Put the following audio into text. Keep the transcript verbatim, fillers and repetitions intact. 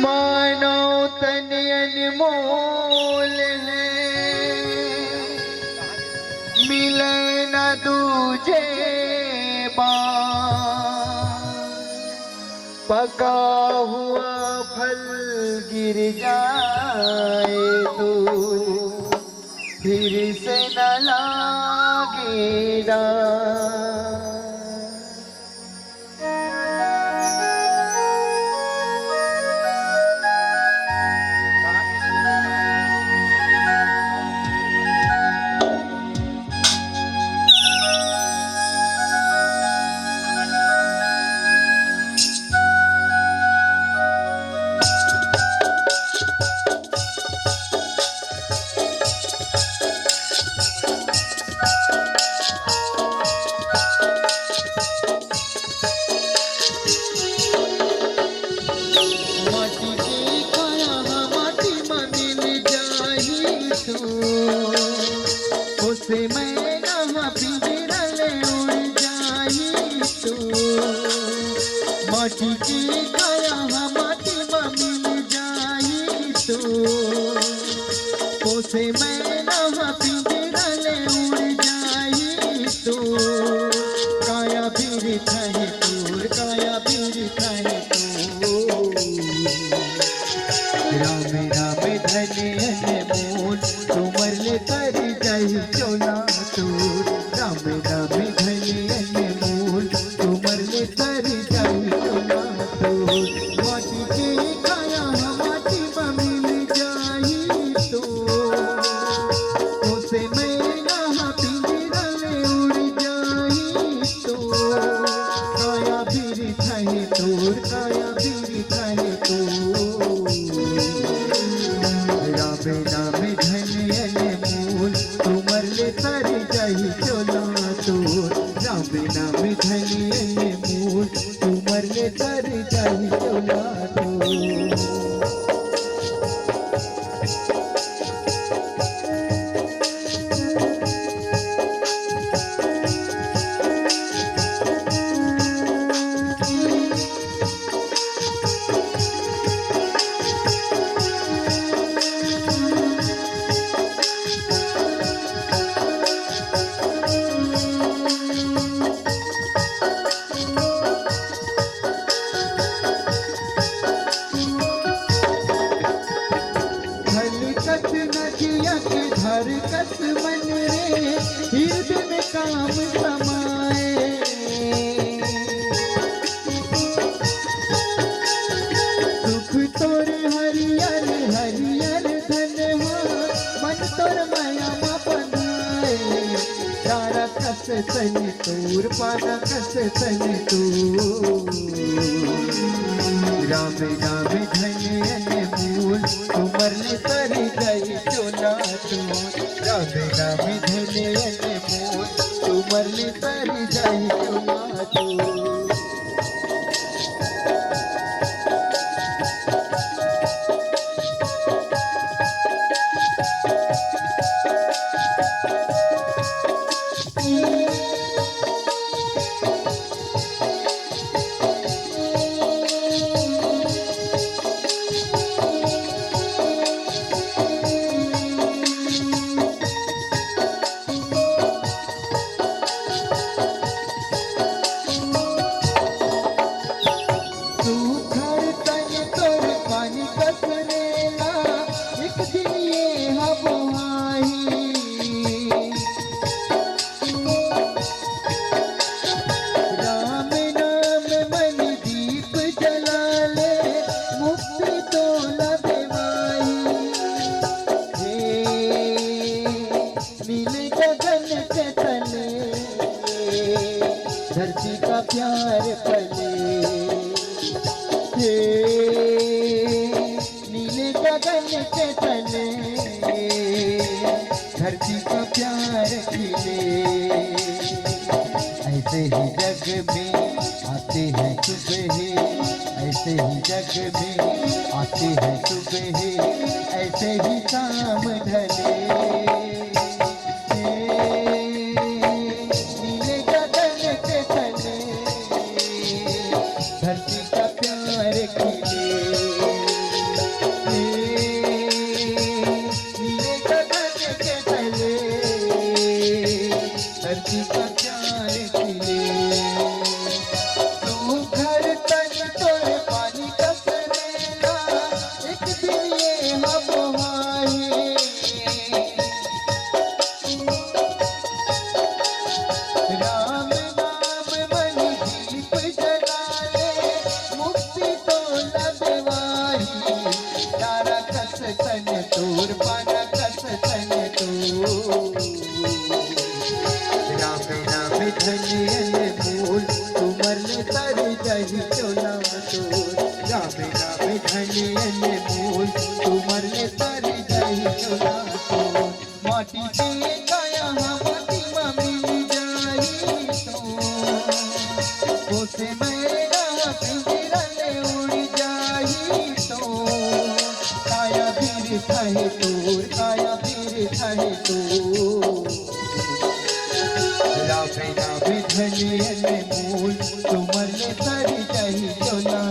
मानव तन अनमोल है, मिले न दूजे बार। पका हुआ फल गिर जाए तो फिर से न लागे डार। माटी के काया ह माटी म मिल जाही तो, ओसे मैना ह पिंजरा ले उड़ जाही तो। माटी के काया ह माटी म मिल जाही तो, ओसे मैना ह पिंजरा ले उड़ जाही तो। काया बिरथा हे तोर, काया बिरथा हे तोर। राम नाम धन अनमोल, तुमर ले तर जाही चोला तोर। राम नाम धन अनमोल, तुमर ले तर जाही चोला तोर। माटी के काया ह माटी म मिल जाही तो, ओसे मैना ह पिंजरा ले उड़ जाही तो। काया बिरथा हे तोर, काया बिरथा हे तोर। राम नाम धन अनमोल, तुमर ले तर जाही चोला तोर। राम नाम धन अनमोल, तुमर ले तर जाही चोला तोर। छलकत नदिया के धरकत मन रे, हृदय में काम समाए। सुख तोर हरियर हरियर धन हो, मन तोर माया म बंधाए। डारा कस तन तोर, पाना कस तन तोर। राम नाम धन अनमोल, तुमर ले तर जाही चोला तोर। राम नाम धन अनमोल, तुमर ले तर जाही चोला तोर। सुघर तन तोर पानी कस रेला, एक दिन ये ह बोहाही। राम नाम मन दीप जला ले, मुक्ति तोला देवाही। हे नील गगन के तले, धरती का प्यार पले। हे नील गगन के तले, धरती का प्यार खिले। ऐसे ही जग में आते हैं सुबह, ऐसे ही जग में आते हैं सुबह, ऐसे ही शाम ढले। नीले गगन के तले, धरती का प्यार खिले। बेवाही, तारा कस तन तोर, पाना कस तन तोर। राम नाम धन अनमोल, तुमर ले तर जाही चोला तोर। राम नाम धन अनमोल, तुमर ले तर जाही चोला तोर। माटी के काया ह माटी म मिल जाही तो, ओसे मैना पिंजरा ले उड़ जाही तो। काया बिरथा हे तोर, काया बिरथा हे तोर। राम नाम धन अनमोल, तुमर ले तर जाही चोला